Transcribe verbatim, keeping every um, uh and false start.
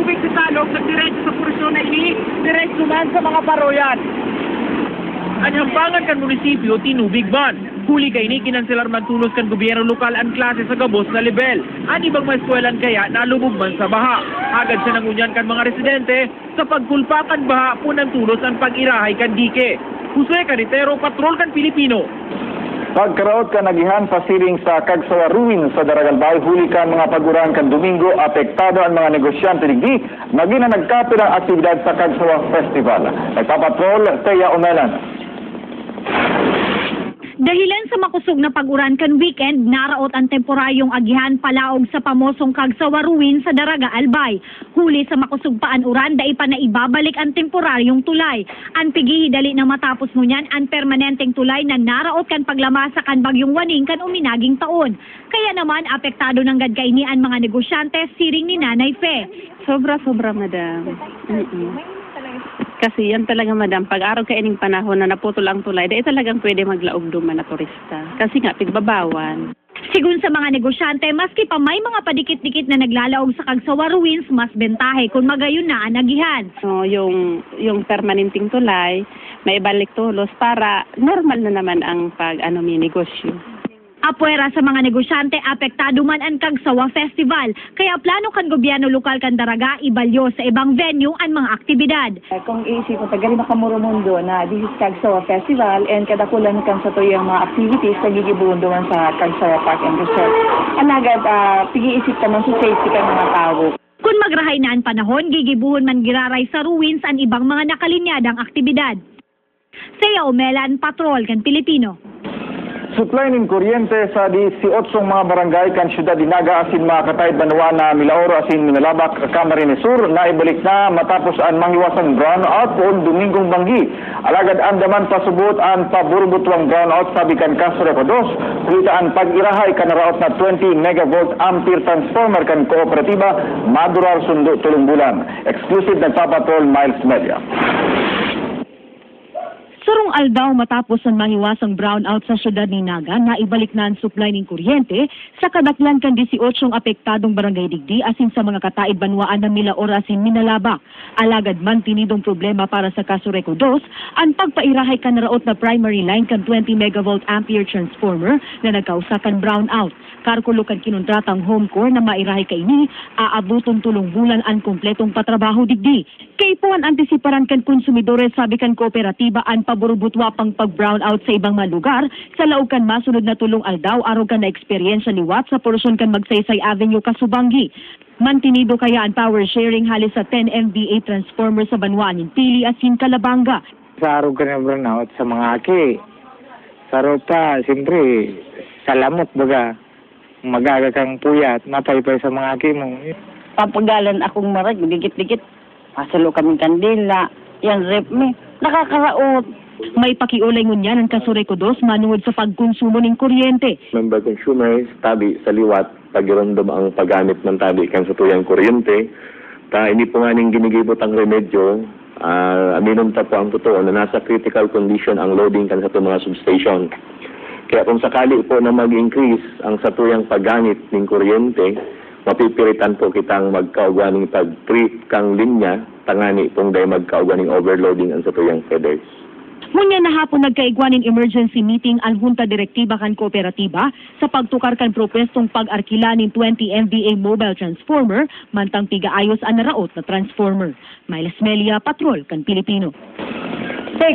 Tubig sa Salog nagdiretso sa porsyon na ini, diretso man sa mga paroyan. An hambangan kan munisipyo tinubig man. Huli kaini, kinanselar man tolos kan gobyerno lokal an klase sa gabos na lebel. An ibang mga eskwelahan kaya nalubog man sa baha. Hagad sa nangunyan kan mga residente, sa pagkulpa kan baha, punan tolos an pag-irahay kan dike. Jose Carretero, Patrol kan Pilipino. Pagkaraot kan agihan pasiring sa Cagsawa Ruins sa Daraga Albay huli kan mga pag-uran kan Domingo, apektado an mga negosyante digdi, magin na nagkapirang aktibidad sa Cagsawa Festival. Nagpapatrol, Thea Omelan. Dahilan sa makosog na pag-uran kan weekend, naraot an temporaryong agihan palaog sa pamosong Cagsawa Ruins sa Daraga Albay. Huli sa makosog pa an uran, dai pa naibabalik an temporaryong tulay. An pighihi dali na matapos ngunyan an permanenteng tulay na naraot kan paglamasa kan Bagyong Waning kan uminaging taon. Kaya naman, apektado nanggad kaini an mga negosyante, siring ni Nanay Fe. Sobra-sobra, madam. Mm-mm. Kasi yan talaga, madam, pag araw kaining panahon na naputol ang tulay, dai talagang pwede maglaog duman na turista. Kasi nga, pigbabawan. Sigun sa mga negosyante, maski pa may mga padikit-dikit na naglalaog sa Cagsawa Ruins, mas bentahe kun magayon na an agihan. No, yung, yung permanenteng tulay, maibalik tolos para normal na naman ang pag, ano, mi negosyo. Apwera sa mga negosyante, apektado man an Cagsawa Festival. Kaya plano kan gobyerno lokal kan Daraga, ibalyo sa ibang venue an mga aktibidad. Kung iisipon ta, gari makamoromundo na this is Cagsawa Festival and kadakulan kan satuyang mga activities na gigibohon duman sa Cagsawa Park and Resort. Alagad, ah, pig-iisip ta man sa safety kan mga tawo. Kun magrahay na an panahon, gigibohon man giraray sa ruins an ibang mga nakalinyadang aktibidad. Thea Omelan, Patrol kan Pilipino. Supply nin kuryente sa dieciocho mga barangay kan siyudad nin Naga asin mga kataed banwaan na Milaoro asin Minalabac, Camarines Sur, naibalik na matapos an mahiwasang brownout poon Domingong banggi. Alagad andam man pa subot an paburubutwang brownout sabi kan Casureco Dos, huli ta an pag-irahay kan naraot na twenty megavolt ampere transformer kan kooperatiba madurar sundo tolong bulan. Exclusive, nagpapatrol, Miles Media. Sarong aldaw matapos an mahiwasang brownout sa siyudad nin Naga, naibalik na an supply nin kuryente sa kadaklan kan dieciocho apektadong barangay digdi asin sa mga kataed banwaan na Milaor asin Minalabac. Alagad mantinidong problema para sa Casureco Dos an pagpairahay kan naraot na primary line kan twenty megavolt ampere transformer na nagkausa kan brownout. Kalkulo kan kinontratang Homecore na mairahay kaini, aaboton tolong bulan an kompletong patrabaho digdi. Kaipuhan antisiparan kan konsumidores sabi kan kooperatiba an paburubutwa pang pag-brownout sa ibang mga lugar sa laog kan masunod na tolong aldaw, arog kan naeksperyensya liwat sa porsyon kan Magsaysay Avenue, Casubangui. Mantinido kaya an power sharing hali sa ten M V A transformer sa banwaan nin Pili asin Calabanga. Sa arog kan brownout sa mga aki. Sa ruta, siyempre, sa lamok, baga, magaga kang puyat, mapaypay sa mga aki mo. Papagalan akong marag, dikit-dikit. Pasulo kaming kandila. Yan, ref mi. Nakakaraot. May pakiolay ngunyan an Casureco Dos manongod sa pagkonsumo nin kuryente. Member consumers, tabi sa liwat, pagiromdom ang paggamit man tabi kan satuyang kuryente. Ta ini po nganing ginigibo tang remedyo, ah, aminom ta po ang totoo na nasa critical condition ang loading kan satong mga substation. Kaya kung sakali po na mag-increase ang satuyang paggamit ning kuryente, mapipiritan po kitang magkaugwa ning pag-trip kang linya, tangani kung dai magkaugwa ning overloading ang satuyang feeders. Ngunyan na hapon nagkaigwa nin emergency meeting an Hunta Direktiba kan Kooperatiba sa pagtukar kan propwestong pag-arkila nin twenty M V A mobile transformer mantang pigaayos an naraot na transformer. Miles Melia, Patrol kan Pilipino.